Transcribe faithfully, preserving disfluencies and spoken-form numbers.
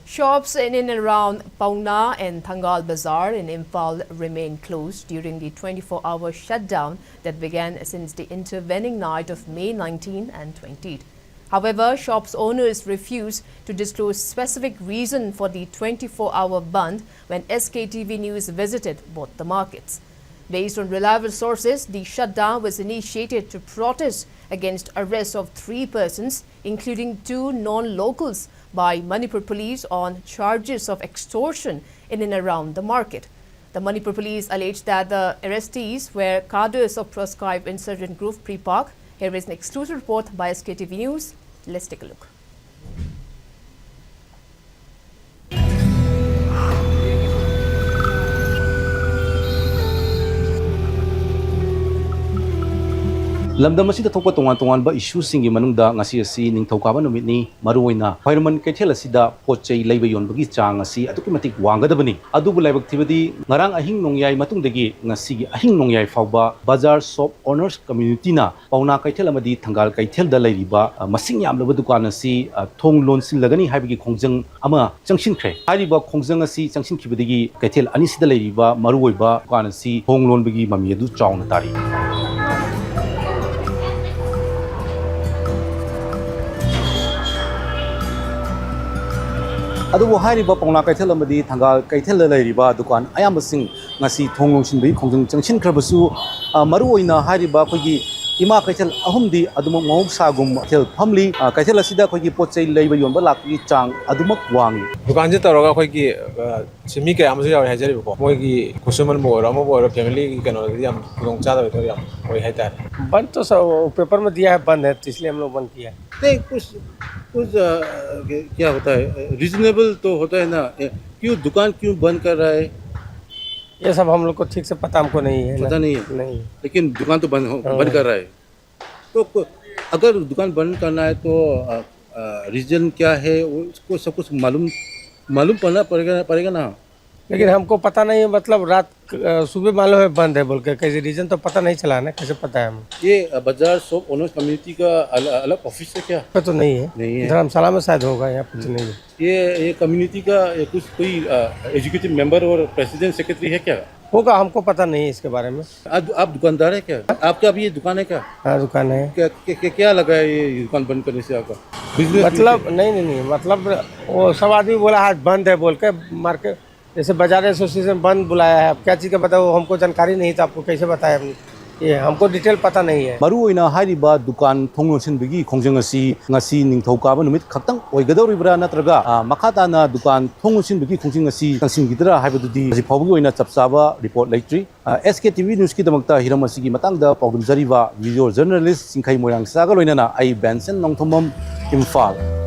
Shops in and around Paona and Thangal Bazaar in Imphal remain closed during the twenty-four-hour shutdown that began since the intervening night of May nineteen and twenty. However, shops owners refuse to disclose specific reason for the twenty-four-hour bandh when S K T V News visited both the markets. Based on reliable sources, the shutdown was initiated to protest against arrest of three persons, including two non-locals, by Manipur police on charges of extortion in and around the market. The Manipur police alleged that the arrestees were cadres of proscribed insurgent group PREPAK. Here is an exclusive report by S K T V News. Let's take a look. ꯂꯝꯗꯝ ꯑꯁꯤꯗ ꯊꯣꯛꯄ ꯇꯣꯉꯥꯟ ꯇꯣꯉꯥꯟꯕ ꯏꯁꯨꯁꯤꯡꯒꯤ ꯃꯅꯨꯡꯗ ꯉꯁꯤ ꯑꯁꯤ ꯅꯤꯡꯊꯧꯀꯥꯕ ꯅꯨꯃꯤꯠꯅꯤ꯫ ꯃꯔꯨꯑꯣꯏꯅ ꯈ꯭ꯋꯥꯏꯔꯝꯕꯟ ꯀꯩꯊꯦꯜ ꯑꯁꯤꯗ ꯄꯣꯠ ꯆꯩ ꯂꯩꯕ ꯌꯣꯟꯕꯒꯤ ꯆꯥꯡ ꯑꯁꯤ ꯑꯗꯨꯛꯀꯤ ꯃꯇꯤꯛ ꯋꯥꯡꯒꯗꯕꯅꯤ꯫ ꯑꯗꯨꯕꯨ ꯂꯥꯏꯕꯛ ꯊꯤꯕꯗꯤ, ꯉꯔꯥꯡ ꯑꯍꯤꯡ ꯅꯣꯡꯌꯥꯏ ꯃꯇꯨꯡꯗꯒꯤ ꯉꯁꯤꯒꯤ ꯑꯍꯤꯡ ꯅꯣꯡꯌꯥꯏ ꯐꯥꯎꯕ ꯕꯖꯥꯔ ꯁꯣꯞ ꯑꯣꯅꯔꯁ ꯀꯝꯃ꯭ꯌꯨꯅꯤꯇꯤꯅ ꯄꯥꯎꯅꯥ ꯀꯩꯊꯦꯜ ꯑꯃꯗꯤ ꯊꯪꯒꯥꯜ ꯀꯩꯊꯦꯜꯗ ꯂꯩꯔꯤꯕ, ꯑ, ꯃꯁꯤꯡ ꯌꯥꯝꯂꯕ ꯗꯨꯀꯥꯟ ꯑꯁꯤ, ꯑ, ꯊꯣꯡ ꯂꯣꯟꯁꯤꯜꯂꯒꯅꯤ ꯍꯥꯏꯕꯒꯤ ꯈꯣꯡꯖꯪ ꯑꯃ ꯆꯪꯁꯤꯟꯈ꯭ꯔꯦ꯫ ꯍꯥꯏꯔꯤꯕ ꯈꯣꯡꯖꯪ ꯑꯁꯤ ꯆꯪꯁꯤꯟꯈꯤꯕꯗꯒꯤ ꯀꯩꯊꯦꯜ ꯑꯅꯤꯁꯤꯗ ꯂꯩꯔꯤꯕ ꯃꯔꯨꯑꯣꯏꯕ ꯗꯨꯀꯥꯟ ꯑꯁꯤ ꯊꯣꯡ ꯂꯣꯟꯕꯒꯤ ꯃꯃꯤ ꯑꯗꯨ ꯆꯥꯎꯅ ꯇꯥꯔꯤ꯫ ꯑꯗꯨꯕꯨ ꯍꯥꯏꯔꯤꯕ ꯄꯥꯎꯅꯥ ꯀꯩꯊꯦꯜ ꯑꯃꯗꯤ ꯊꯪꯒꯥꯜ ꯀꯩꯊꯦꯜꯗ ꯂꯩꯔꯤꯕ ꯗꯨꯀꯥꯟ ꯑꯌꯥꯝꯕꯁꯤꯡ ꯉꯁꯤ ꯊꯣꯡ ꯂꯣꯟꯁꯤꯟꯕꯒꯤ ꯈꯣꯡꯖꯪ ꯆꯪꯁꯤꯟꯈ꯭ꯔꯕꯁꯨ, ꯑ, ꯃꯔꯨꯑꯣꯏꯅ ꯍꯥꯏꯔꯤꯕ ꯑꯩꯈꯣꯏꯒꯤ ꯏꯃꯥ ꯀꯩꯊꯦꯜ ꯑꯍꯨꯝꯗꯤ ꯑꯗꯨꯃꯛ ꯃꯍꯧꯁꯥꯒꯨꯝ ꯀꯩꯊꯦꯜ ꯐꯝꯂꯤ꯫ ꯑ, ꯀꯩꯊꯦꯜ ꯑꯁꯤꯗ ꯑꯩꯈꯣꯏꯒꯤ ꯄꯣꯠ ꯆꯩ ꯂꯩꯕ ꯌꯣꯟꯕ ꯂꯥꯛꯄꯒꯤ ꯆꯥꯡ ꯑꯗꯨꯃꯛ ꯋꯥꯡꯉꯤ꯫ ꯗꯨꯀꯥꯟꯁꯦ ꯇꯧꯔꯒ ꯑꯩꯈꯣꯏꯒꯤ, ꯑ, ꯁꯤ ꯃꯤ ꯀꯌꯥ ꯑꯃꯁꯨ ꯌꯥꯎꯔꯤ ꯍꯥꯏꯖꯔꯤꯕꯀꯣ꯫ ꯃꯣꯏꯒꯤ ꯈꯨꯠꯁꯨꯃꯟꯕꯨ ꯑꯣꯏꯔꯣ, ꯑꯃꯕꯨ ꯑꯣꯏꯔꯣ, ꯐꯦꯃꯤꯂꯤꯒꯤ ꯀꯩꯅꯣꯗꯗꯤ ꯌꯥꯝ ꯈꯨꯗꯣꯡ ꯆꯥꯗꯕ ꯊꯕꯛ ꯌꯥꯝ ꯑꯣꯏ ꯍꯥꯏꯇꯥꯔꯦ꯫ बंद तो सब पेपर में दिया है, बंद है, तो इसलिए हम लोग बंद किया है। नहीं, कुछ कुछ अ, क्या होता है, रीजनेबल तो होता है ना? क्यों दुकान क्यों बंद कर रहा है? ये सब हम लोग को ठीक से पता हमको नहीं है ना। पता नहीं है। नहीं। लेकिन दुकान तो बंद हो, हाँ। बंद कर रहा है। तो को- अगर दुकान बंद करना है तो रीजन क्या है, वो उसको सब कुछ मालूम मालूम पड़ना पड़ेगा पड़ेगा ना। लेकिन हमको पता नहीं है, मतलब रात अ, सुबह मालूम है बंद है बोल के, कैसे रीजन तो पता नहीं चला ना, कैसे पता है हम? ये बाजार शॉप ओनर्स कम्युनिटी का अल- अलग ऑफिस है क्या? पे तो नहीं है। नहीं है। धर्मशाला में शायद होगा, यहाँ पे तो नहीं है। ये ये कम्युनिटी का ये कुछ कोई एग्जीक्यूटिव मेंबर और प्रेसिडेंट सेक्रेटरी है क्या? होगा, हमको पता नहीं है इसके बारे में। आप, आप दुकानदार है क्या? आपका अभी ये दुकान है क्या? हाँ, दुकान है। क्या क्या, क्या, क्या लगा है ये दुकान बंद करने से आपका बिजनेस? मतलब नहीं नहीं नहीं, मतलब वो सब आदमी बोला आज बंद है बोल के मार्केट, जैसे बाजार एसोसिएशन बंद बुलाया है। अब क्या चीज़ का बताओ, हमको जानकारी नहीं था, आपको कैसे बताएं हम? ये हमको डिटेल पता नहीं है। ꯃꯔꯨꯑꯣꯏꯅ ꯍꯥꯏꯔꯤꯕ ꯗꯨꯀꯥꯟ ꯊꯣꯡ ꯂꯣꯟꯁꯤꯟꯕꯒꯤ ꯈꯣꯡꯖꯪ ꯑꯁꯤ ꯉꯁꯤ ꯅꯤꯡꯊꯧꯀꯥꯕ ꯅꯨꯃꯤꯠ ꯈꯛꯇꯪ ꯑꯣꯏꯒꯗꯧꯔꯤꯕ꯭ꯔꯥ, ꯅꯠꯇ꯭ꯔꯒ ꯑ, ꯃꯈꯥ ꯇꯥꯅ ꯗꯨꯀꯥꯟ ꯊꯣꯡ ꯂꯣꯟꯁꯤꯟꯕꯒꯤ ꯈꯣꯡꯖꯪ ꯑꯁꯤ ꯆꯪꯁꯤꯟꯈꯤꯗ꯭ꯔꯥ ꯍꯥꯏꯕꯗꯨꯗꯤ ꯍꯧꯖꯤꯛ ꯐꯥꯎꯕꯒꯤ ꯑꯣꯏꯅ ꯆꯞ ꯆꯥꯕ ꯔꯤꯄꯣꯔꯠ ꯂꯩꯇ꯭ꯔꯤ꯫ ꯑꯦꯁ ꯀꯦ ꯇꯤ ꯚꯤ ꯅ꯭ꯌꯨꯁꯀꯤꯗꯃꯛꯇ ꯍꯤꯔꯝ ꯑꯁꯤꯒꯤ ꯃꯇꯥꯡꯗ ꯄꯥꯎꯗꯝꯖꯔꯤꯕ ꯚꯤꯗꯤꯑꯣ ꯖꯔꯅꯦꯂꯤꯁ ꯆꯤꯡꯈꯩ ꯃꯣꯏꯔꯥꯡꯆꯥꯒ ꯂꯣꯏꯅꯅ ꯑꯩ ꯕꯦꯟꯁꯟ ꯅꯣꯡꯊꯣꯝꯕꯝ, ꯏꯝꯐꯥꯜ꯫